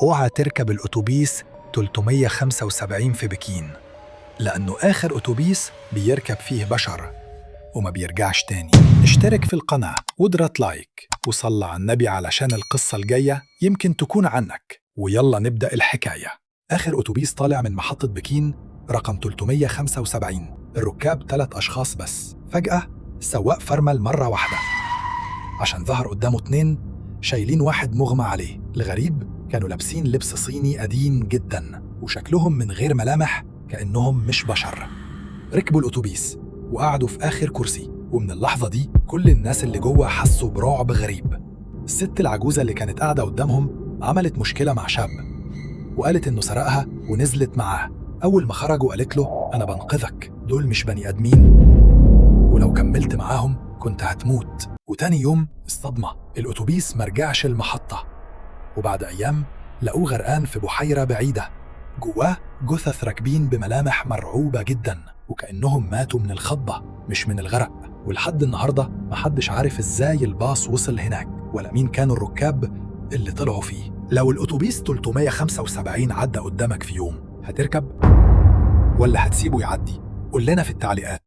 اوعى تركب الأتوبيس 375 في بكين، لأنه آخر أتوبيس بيركب فيه بشر وما بيرجعش تاني. اشترك في القناة واضغط لايك وصلى على النبي علشان القصة الجاية يمكن تكون عنك. ويلا نبدأ الحكاية. آخر أتوبيس طالع من محطة بكين رقم 375، الركاب 3 أشخاص بس. فجأة السواق فرمل مرة واحدة عشان ظهر قدامه 2 شايلين واحد مغمى عليه. الغريب كانوا لابسين لبس صيني قديم جدا وشكلهم من غير ملامح كأنهم مش بشر. ركبوا الأتوبيس وقعدوا في آخر كرسي، ومن اللحظة دي كل الناس اللي جوه حسوا برعب غريب. الست العجوزة اللي كانت قاعدة قدامهم عملت مشكلة مع شاب وقالت إنه سرقها ونزلت معاه. أول ما خرجوا قالت له أنا بنقذك، دول مش بني آدمين، ولو كملت معاهم كنت هتموت. وتاني يوم الصدمة، الأتوبيس مرجعش المحطة، وبعد أيام لقوه غرقان في بحيرة بعيدة، جواه جثث راكبين بملامح مرعوبة جدا وكأنهم ماتوا من الخضة مش من الغرق. ولحد النهاردة محدش عارف إزاي الباص وصل هناك ولا مين كانوا الركاب اللي طلعوا فيه. لو الأتوبيس 375 عدى قدامك في يوم، هتركب ولا هتسيبه يعدي؟ قول لنا في التعليقات.